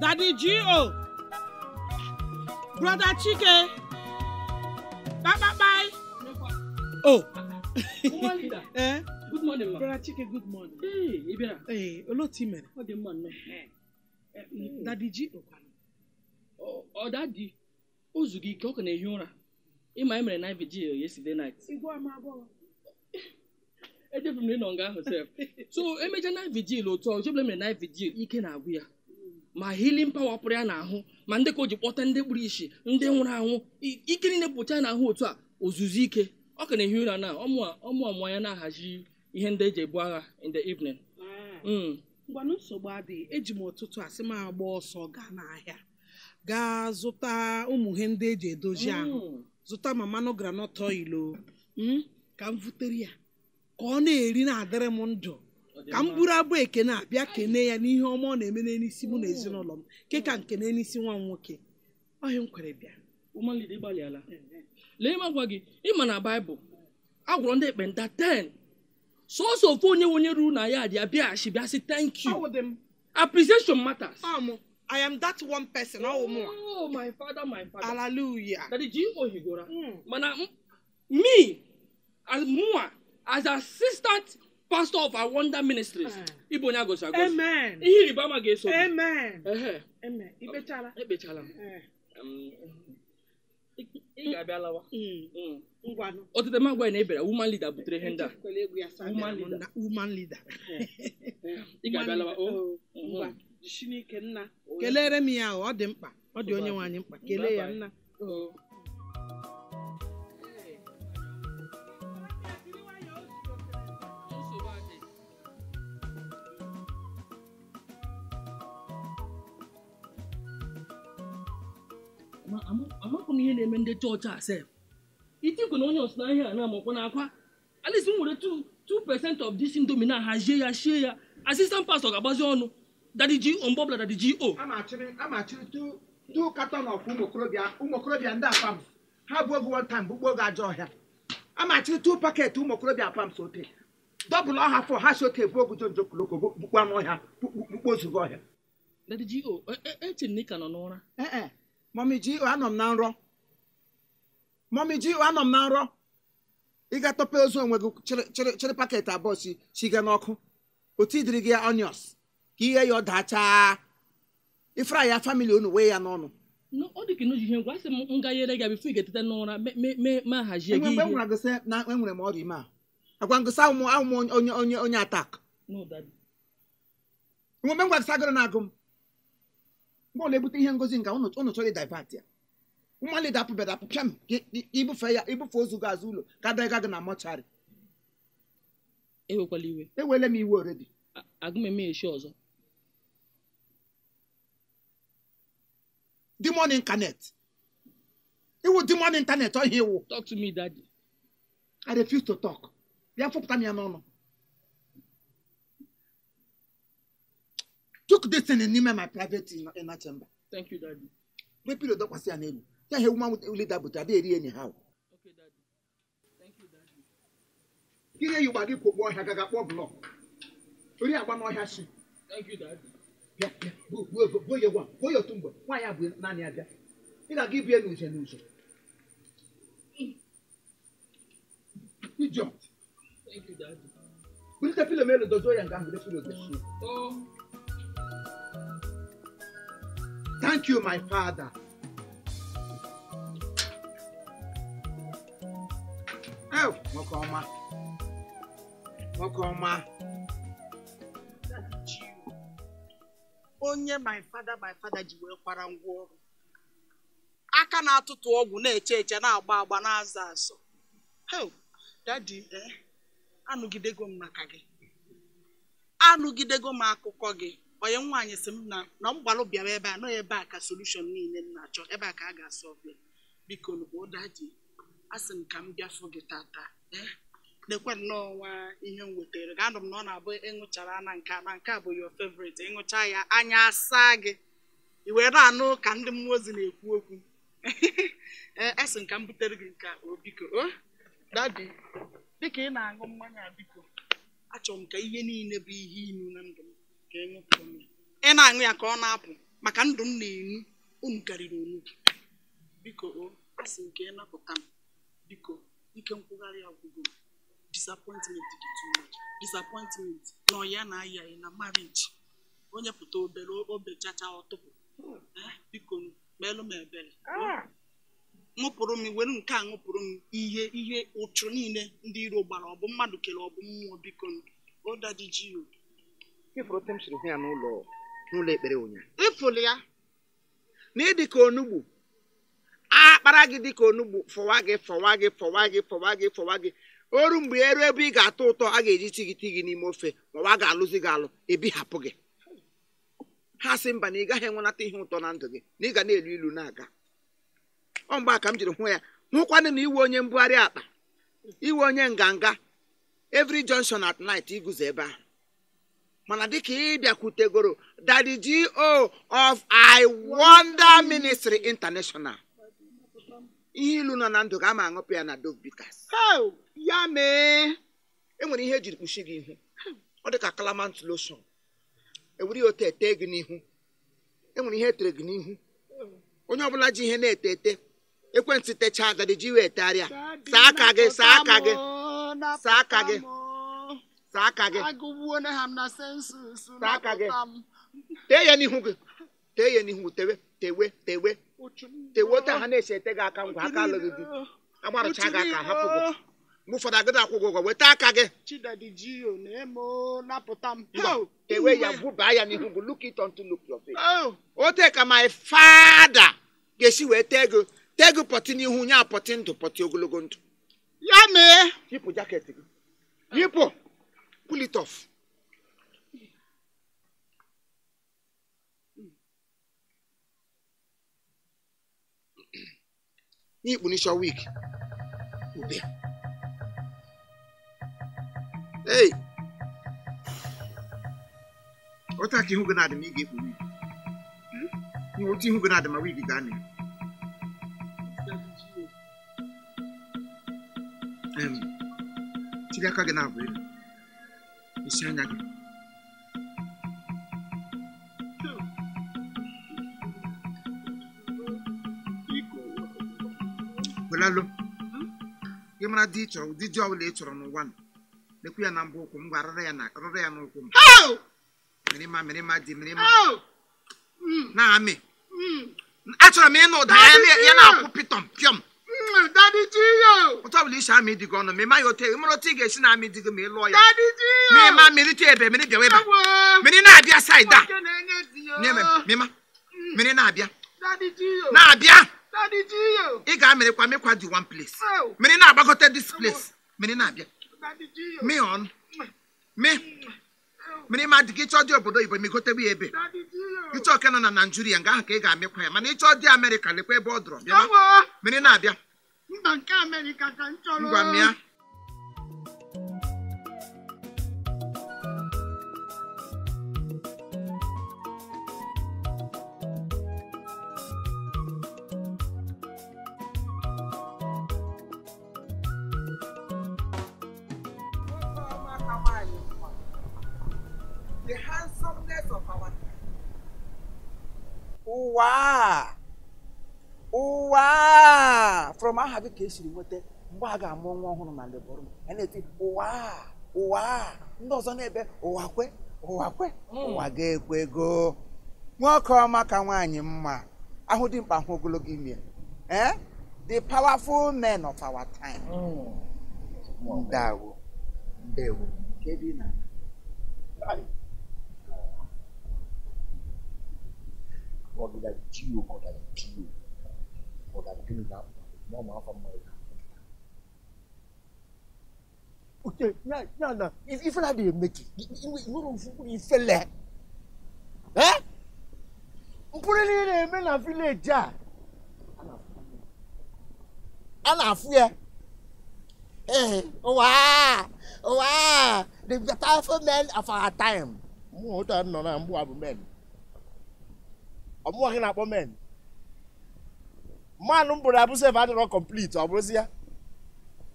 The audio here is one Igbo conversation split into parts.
Daddy G.O. Brother Chike. Bye bye bye. Oh. Woman leader. Eh? Good morning, ma. Brother Chike, good morning. Hey, Ibera. Hey, Oloti mere. Ọ dị mma nnọọ. Daddy G.O. Ọ daddy, o zugo ike, ọ ka na-ehi ụra. Ịma e mere night vigil yesterday night. Igwe ama abụọ. Ejefuru m na ịnọ nga ahụ sef. So emecha night vigil otu ọ chebụla mere night vigil, ike na-agwụ ya. Ma healing power pụrụ ya n'ahụ, ma ndị ka o ji kpọta ndị kpuru ìsì, ndị nwụrụ anwụ, ike niile pụcha ya n'ahụ otu a, ozuzu ike. Ọ ka na-ehi ụra na ọmụ ọmụ ya na-ahazi ihe ndị eji ebu agha in the evening. Ngwanụ nsogbu adịghị, eji m ụtụtụ asị m agba ọsọ gaa n'ahịa gaa zụta ụmụ ihe ndị eji edozi ahụ, zụta ma mmanụ groundnut oil o, ka m vutere ya ka ọ na-eri na-adịrị m ndụ, ka m buru abụ ekene a bịa kene ya n'ihe ọma ọ na-eme n'isi mụ na ezinụlọ m, ke ka nke n'isi nwa m nwoke. Ọhịa m kwere bịa. Woman leader, ịgbalịala. Lee m gwa gị, ịma na Baịbụl a gwọrọ ndị ekpenta 10, sọsọ ofu onye ruru na ya dị abịa achị bịa sị thank you. Appreciation matters. I am that one person. Oh, my father, my father. Hallelujah. Daddy G.O. Higora. Mana me as mua as assistant pastor of our Wonder Ministries. Ibo nya gosi agosi. Amen. Ihe ịrịba ama ga-eso gị. Amen. Ehe. Amen. Ikpechala. Ekpechala m. Ị ga-abịa lawa. Ngwanụ. Ọtụtụ m agwa na ebere woman leader butere ihe ndị a. Woman leader. Woman leader. Ị ga-abịa lawa. Oh. Ngwa. Chineke nna. Kelere m ya, ọ dị mkpa. Ọ dị onye nwe anyị mkpa. Kelee ya nna. Amakwa m ihe na-eme ndị chọọchị a sef. Itikwu na onye ọsụ n'ahịa a na-amakwa n'akwa. At least m nwere 2% of this indomie na hazie ya shie ya. Assistant pastor ga-agbazi ọnụ. Daddy G.O. mgbe ọbụla Daddy G.O. A na-achịrị two carton of ụmụ okorobịa ndị apams. Ha bụ oge one time bugbo oge ajọ ọhịa. A na-achịrị 2 packet ụmụ okorobịa apams ote. Double ọha fọ ha si ote bụ oge jonjo koloko bukwa anụ ọhịa bukpo ozugbo ọhịa. Daddy G.O. eche na ị ka nọ n'ụra. Ee. Mommy G.O. anọ m na nrọ. Mommy G.O. anọ m na nrọ. Ị ga-atọpe ozu onwe gị chịrị paket abụọ si ga n'ọkụ. Otu idiri gị onions ka ihe ya ọ dachaa. Ifra ya family unu wee ya n'ọnụ. Ọ dị ka n'oji ihe ngwa asị m nga yere gị bifo ị ga-etete n'ụra ma hazie gị ihe. Mgbe m gwara gị sị na enwere m ọrịa ime a. Agwa ngụsị ahụ m onye onye onye atak. No, daddy. Mgbe m gwara gị sị agụrụ na-agụ m. Mgbe ọ na-ebute ihe ngozi nga unu chọrọ divert ya. Woman leader apụbere apụ pịam ibufe ya ibufe ozu gị azụ ụlọ ka adịghị gị na mọcharị. Ewekwala iwe. Ewele m iwe already. Agụ m eme eshi ọzọ. Demon incarnate. Iwu demon internet ọ ihe iwu. Talk to me, daddy. I refuse to talk. Bịa fọpụta m ya n'ọnụ. Took this thing in my private inner chamber. Thank you, daddy. We pillow dọkwasị ya n'elu. Ya ihe woman leader but adịghị eri anyhow. Okay, daddy. Thank you, daddy. Kirie ya ụgba gị kwokpo ọhịa gaga kpọọ blọk. Ori agba n'ọhịa shi. Thank you, daddy. Bịa bịa gbuo ya gwa gbuo ya otu mgbe nwaanyị a bụ naanị ya bịa. Ị ga-aga ibie n'uche n'uche. Idiot. Thank you, daddy. Bulite pilo m elu dozuo ya nga ahụ were pilo dozie. Oh. Thank you, my father. Oh, nwoke ọma. Nwoke ọma. Onye my father ji wee kwara ngwa ọrụ. Aka na-atụtụ ọgwụ na-eche eche na-agba agba na-azọ azọ. Hey, daddy, anụgidego m maka gị. Anụgidego m akụkọ gị. Onye nwaanyị sị m na mgbalụ bịara ebe a nọ ebe a ka solution niile m na-achọ ebe a ka a ga-asọlve. Biko nụ daddy, asị m ka m bịa fụ gị tata. Nekwe nnọọ nwa ihe m wetara gị. Anụ m na ọ na-abụ ịṅụchara na nke a na nke a bụ your favorite. Ịṅụcha ya anya asaa gị. I were na-anụ ka ndị mmụọ ozi na-ekwu okwu. Ee, asị m ka m butere gị nke a o biko. Daddy, dịka ị na-aṅụ mmanya biko, achọrọ m ka ihe niile bụ ihe inu na ndụ m ka ị ṅụpụrụ m ya. Ị na-aṅụ ya ka ọ na-apụ. Maka ndụ m na-enu unu karịrị onugbu. Biko o, asị m ka ị napụta m. Biko, ike nkwụgharị agwụgo m. Disappointment dị too much. Disappointment na ọya na-aya ya na marriage. Onye pụta obere obe chacha ọtụpụ. Biko meelụ m ebere. Ṅụpụrụ m were nke a ṅụpụrụ m ihe ụchụ niile ndị iro gbara, ọ bụ mmadụ kere ọ bụ mmụọ. Biko o Daddy G.O. Ifuru otu m siri hụ ya n'ụlọ ekpere ụnyaahụ. Ịfụlụ ya na ịdị ka onugbu akpara gị dị ka onugbu fọwa gị fọwa gị fọwa gị fọwa gị fọwa gị oru mgbe eru ebe ị ga-atọ ụtọ a ga-eji ti gị ti gị n'ime ofe ma ọ ga-alụzi gị alụ ebihapụ gị. Ha sị mba na ị gaghị enwenata ihe ụtọ na ndụ gị na ị ga na-elu ilu na-aga. Ọ mgbe a ka m jiri hụ ya hụkwanụ na iwe onye mbugharị akpa, iwe onye nganga, every junction at night iguzo ebe ahụ. Mana dịka ị bịakwutegoro Daddy G.O. of I Wonder Ministry International, ihe ilu nọ na ndụ ga ama aṅụpụ ya na Dove Bitters. Ya mee enwere ihe ejiri kpuchi gị ihu, ọ dị ka calamine lotion, ewere ya otu ete gị n'ihu. Enwere ihe etere gị n'ihu, onye ọbụla ji ihe na-ete ete ekwentị techaa Daddy G.O. etegharịa. Saa aka gị, saa aka gị, saa aka gị, saa aka gị, saa aka gị, tee ya n'ihu gị, tee ya n'ihu, tewe tewe tewe tewe otu ha na-esi ete gị aka ngwa aka alụghị gị agbarụcha gị aka hapụ gị. Mgbe ụfọdụ agịda akwụ gị ụgwọ, weta aka gị tewe ya bubaa ya n'ihu gị. Look it unto look your face. Ote ka my father ga-esi wee tee gị tee gị pọtị n'ihu nye apọtị ndụ pọtị ogologo ndụ. Ya mee yipụ jaket gị, yipụ, pull it off. N'ikpu n'isho wig ube. Hey, otu aka ihu gị na-adị ma ị ga-ekpu wig. Otu ihu gị na-adị ma wig ga-anị. Chiri aka gị na-abụ elu, isi anya gị. Welalụ gị mara di ị chọrọ, ụdị di ọbụla ị chọrọ n'ụwa nọ. Lekwu ya na mbụ ụkwụ m, gwa rara ya na rara ya n'ụkwụ m. Mịrịma mịrịma di mịrịma na-amị. Achọrọ m ịnụ ụda ya na-akwụ pịtọm pịọm. Daddy G.O. Otu ọbụla isi amị dị gị ọnụ, ma ị maghị otu mara otu ị ga-esi na amị dị gị ma ị lụọ ya. Daddy G.O. Mịma mịrịta ebe mịrị bịawa ebe a. Mịrị na-abịa saịdị a. Mịma mịrị na-abịa. Daddy G.O. Na-abịa. Daddy G.O. Ị ga-amịrịkwa mịkwa dị one place. Mịrị na-agbagote this place. Mịrị na-abịa. Mị ọnụ. Mị. Mịrị ma dị gị chọọ dị obodo oyibo ma igotewe ya ebe. Ịchọ oke nọ na Naijiria nga ahụ ka ị ga-amịkwa ya, mana ịchọ dị Amerịka lekwa ebe ọ dọrọ bịa. Mịrị na-abịa. Mba nke Amerịka ka m chọrọ. Ngwa mịa. The handsomeness of our ụwa ụwa from aha gị ka esiri nweta mgbe a ga-amụ nwa ọhụrụ na lebọrụ a na-eti ụwa ụwa ndị ọzọ na-ebe ụwa kwe ụwa kwe ụwa ga-ekwego. Nwoke ọma ka nwaanyị mma, ahụ dị mkpa ahụ ogologo ime. The powerful men of our time. Ndewo ndewo. Kedu na Ifele. Eh? Mpụrụ niile na-eme na village a. A na-afụ ya. Eh, ụwa ụwa the powerful men of our time. Mụ otu a nọ na mgbu abụ men. Ọmụwa gị na-akpọ men. Mmanụ m bụrụ abụ sef adịrọ complete ọ bụrụzi ya.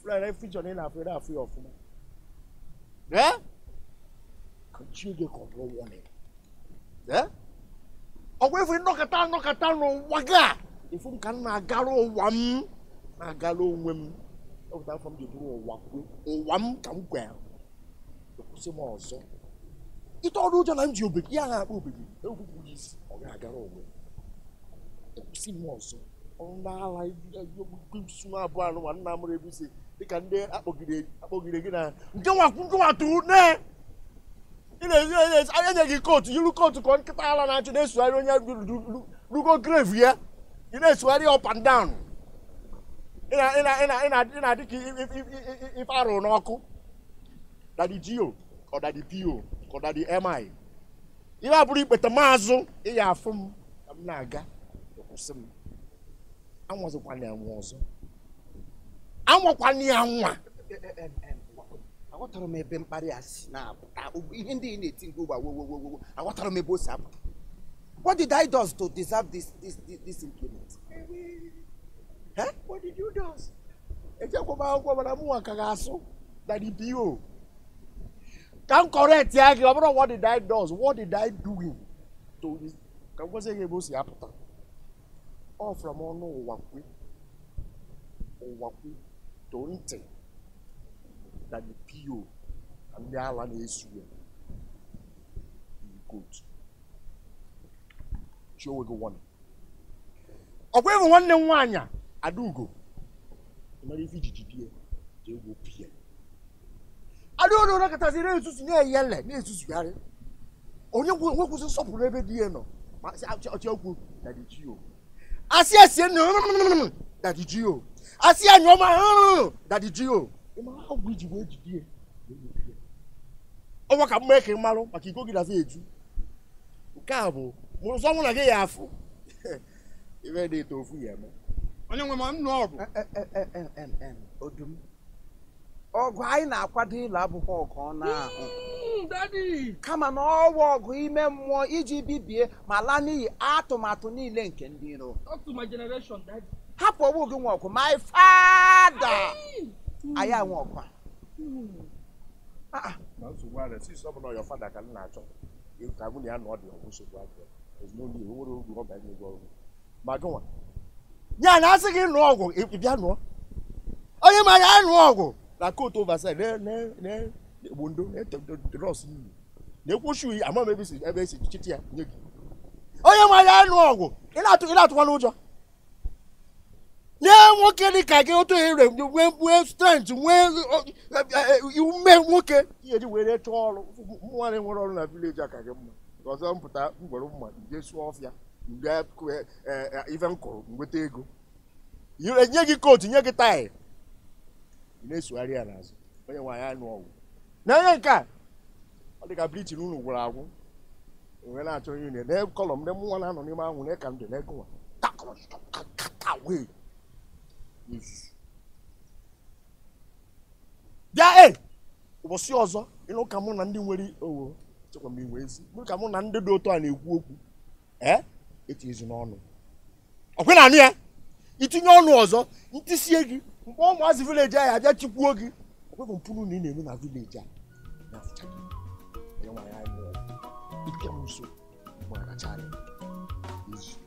Flere future na ị na-afụ ya afụ ya ọfụma. Eh? Ka chi gị ka ọ bụrụ warning. Eh? Ọgwa efu nnọkọta nnọkọta n'ụwa gị a efu m ka m na-agara ụwa m na-agara onwe m ọpụta afọ m ji bụrụ ụwa kwe ụwa m ka m kwere ekwụsị m ọzọ ite ọrụ ụjọ na m ji obegi ya na-akpọ obegi ekwupụ isi ọ ga-agara onwe ekwụsị m ọzọ ọrụ ndị ala su abụọ anụ ma nna mụrụ ebe isi dịka ndị akpọgide gị na nke nwa tụrụ nne ị na-enye gị kootu yiri kootu ka nkịta ala na-achụ na-esogharị onye rugo grave ya ị na-esogharị up and down ị na-adị ka ife arụ n'ọkụ Daddy G.O. ka Daddy P.O. ka Daddy M.I. ihe abụrụ ikpete maazụ ị ya afụ m ka m na-aga kwụsị m anwazikwana ya nwa ọzọ anwakwana ya nwa aghọtara m ebe mkparị a si na-apụta ihe ndị ị na-eti mkpu ugbu a wo aghọtara m ebe o si apụta. What did I do to deserve this implement? Huh? What did you do? Ejekwa m akwụkwọ mana mụ nwa ka ga-asụ Daddy P.O. Ka m correct ya gị ọ bụrụ what did I do? What did I do to this? Ka m gwazie gị ebe o si apụta. Ọ from ọnụ ụwa kwe to ntị Daddy P.O. na ndị ala na-esu ya kotu chi onwe gị wọnị ọkwa ịbụ nwanne m nwaanyị Adaugo mara ife ijiji die jee gwuo pie Adaugo nakọtazi na-esusu na-eyele na-esusugharị onye nwekwụsị nsọpụrụ ebe di ya nọ ma ọchị okwu Daddy G.O. asị esie nne Daddy G.O. asị anyị ọma Daddy G.O. ịmara ọgwụ iji wee jide ya ọgwa ka mma eke mmalụ maka iko gị dazi eju nke a bụ mụrụsọ mụ na gị ya afụ ibe dị eto ofu ya eme onye nwe m nnụ ọgụ Odum ọgụ anyị na-akwado ịlụ abụghị ọgụ ọ na-ahụ kama na ọwa ọgụ ime mmụọ iji bibie ma laa n'iyi atụmatụ niile nke ndị iro. Hapụ ọgbụ gị nwe ọgụ my father anyị anwe ọgụ a. Na nsogbu ahụ si sọ bụ na your father ka m na-achọ ka mụ na ya nọ dị ọgụ nsogbu ahụ ezinụlọ nwere oge ọ banye ego ọgụ ma gịnwa ya na asị gị nụọ ọgụ ị bịa nụọ onye ma ya nụọ ọgụ na kootu overside na-egbo ndo na-ros iyi na-ekwochi uyi ama m ebe esi chịtị ya nye gị onye ma ya nụọ ọgụ ị na-atụkwana ụjọ nye nwoke dị ka gị otu ere nwee strength nwee ume nwoke ihe ji were chọọ ọrụ nwanne nwere ọrụ na vileji a ka gị mma ọzọ mpụta ngwere mma nje sụọ ọfịa mgbe ife m kụrụ nweta ego nye gị kootu nye gị taị ị na-esogharị ya n'azụ onye nwaanyị anụ ọgwụ na onye nke a ọ dị ka blichin unu gwụrụ agwụ wee na-achọ onye unu na kọlọm ndị mụnwa na-anọ n'ime anwụ na ka m dị na ego nwa bịa e ụbọchị ọzọ ịnụ ka mụ na ndị nwere owo chekwa m inwe ezi mụ ka mụ na ndị dị otu a na-ekwu okwu ee etinyezi n'ọnụ ọkwe na anụ ya itinye ọnụ ọzọ ntisie gị mgbe ụmụazị vileji ahụ abịa chikwuo gị ọkwebụ mpụrụ na ị na-eme na vileji a na-afụcha gị onye nwaanyị anyị ike m nso gbaracha ya izu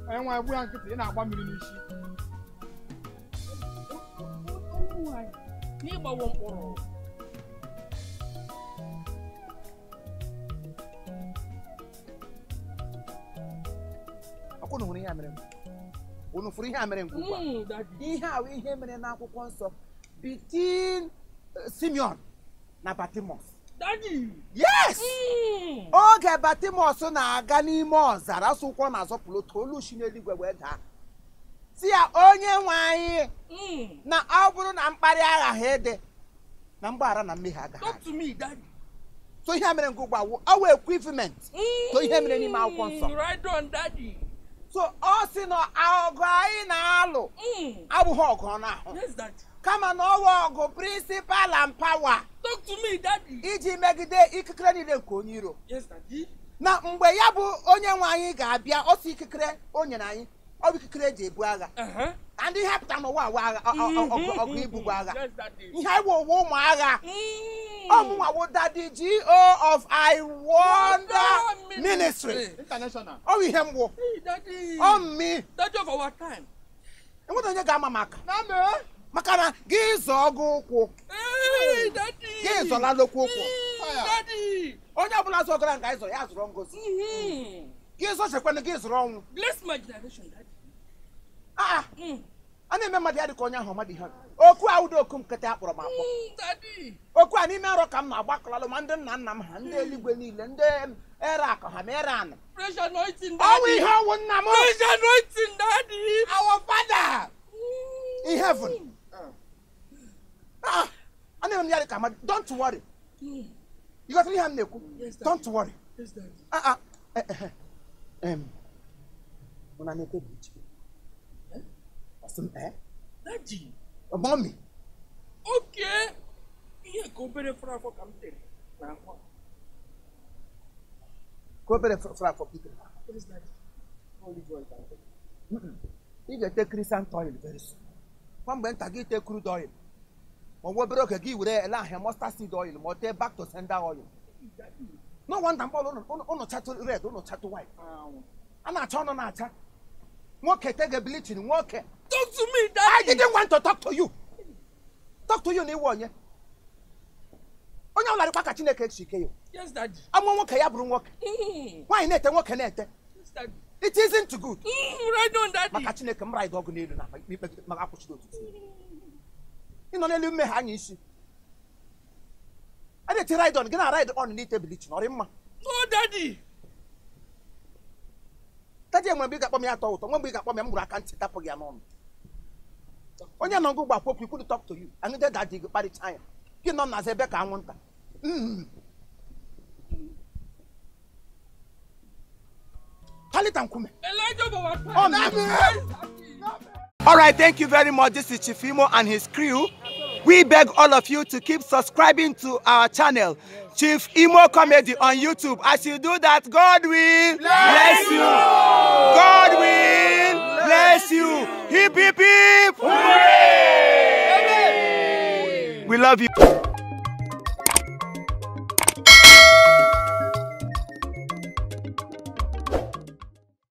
Onye nwaanyị gbu ya nkịtị ị na-agba mmiri n'isi n'ịgbawo mkpụrụ ọkwụnụ hụrụ ihe a mere unu fụrụ ihe a mere nke ugbu a ihe a ihe mere n'akwụkwọ nsọ between Simeon na Bartimaeus. Yes! Oge Bartimaeus na-aga n'ime ọzara sụkwọ na-azọpụrụ otu olu si n'eluigwe wee daa si ya onye nwe anyị na ọ bụrụ na mkparị aghaghị ịdị na mgbaghara na mmehie agaghị. So ihe a mere nke ugbu a ọwụ equipment to ihe mere n'ime akwụkwọ nsọ. So ọ sị na ọgụ anyị na-alụ abụghị ọgụ ọ na-ahụ. Kama na ọwa ọgụ principal and power. Talk to me, daddy. Iji megide ikikere niile nke onye iro. Yes, daddy. Na mgbe ya bụ onye nwe anyị ga-abịa ọsọ ikikere o nyere anyị, ọ bụ ikikere eji ebu agha. Na ndị ihe pụtara n'ụwa awa agha, ọgụ ibugbu agha. Yes, daddy. Ihe anyị wụ ụwa ụmụ agha. Ọmụnwa wụ Daddy G.O. of I Wonder Ministry. International. Ọ bụ ihe mgbu. Hey, daddy. Ọ mmi. Daddy of our time. Enwere onye ga-ama m aka. Na mee. Maka na gị zọọ gị ụkwụ. Hey, daddy. Gị zọla lokwu ụkwụ. Daddy. Onye ọbụla zọgara nga anyị zọrọ ya zụrụ ngozi. Gị zọchekwanụ gị zụrụ ọnwụ. Bless my generation, daddy. Ah, a na-eme mmadụ ya dịka onye ahụ ọmadụ ihe. Okwu a ụdị oku nkịtị akpọrọ m akpọ. Daddy. Okwu a n'ime nrọ ka m na-agbakọlalụ ma ndị nna nna m ha, ndị eluigwe niile, ndị ere akụ ha ma ere anụ. Fresh anointing, Ọnwụ daddy. ihe ọnwụ nna m. Fresh anointing, daddy. Our father in heaven. Ah, a na-eme m ya dịka mmadụ. Don't worry. You got ihe m na-ekwu? Yes, daddy. Don't worry. Yes, daddy. Ah, ah. Mụ na na-ete bụ chi. Asị m, eh? Daddy. Mommy. Okay. Ihe ka obere fọrọ afọ ka m tere n'ahụ. Ka obere fọrọ afọ ka i tere n'ahụ. Yes, daddy. Olive oil ka m tere. Ị ga-ete Christian oil very soon. Kwa mgbe nta gị te crude oil. Ma ọ bụ obere oge gị were ele ahịa mustard seed oil ma ọ tee back to sender oil. No wonder mkpọrọ ụnụ chatụ red, ụnụ chatụ white. A na-acha ọnụ na-acha. Nwoke tege bleaching, nwoke. Talk to me, I daddy. didn't want to talk to you. Talk to you na iwe onye. Onye ọbụla dịkwa ka Chineke si ike ya. Yes, daddy. Amụọ nwoke ya bụrụ nwoke. Nwaanyị na-ete nwoke na-ete. Yes, daddy. It isn't good. Right on, daddy. Maka Chineke m raịdị ọgụ n'elu na ikpe maka akwụchiri otutu. Ị nọ n'elu mmehie anya isi. A na-eti ride on, gị na ride on n'ite bleaching, ọ dị mma. No, daddy. Daddy enwere mgbe ị ga-akpọ m ya atọ ụtọ, nwe mgbe ị ga-akpọ m ya m gburu aka ntị tapụ gị ya n'ọnụ. Onye nọ ngụ gbakwa okwu, kwuru talk to you. And ndị daddy gị kparịcha ya. Gị nọ n'azụ ebe ka anwụnta. Talita nkume. Elijah of our time. Oh, All right, thank you very much. This is Chief Imo and his crew. We beg all of you to keep subscribing to our channel, Chief Imo Comedy on YouTube. As you do that, God will bless you. God will bless you. Hip, hip, hip. Hooray! We love you.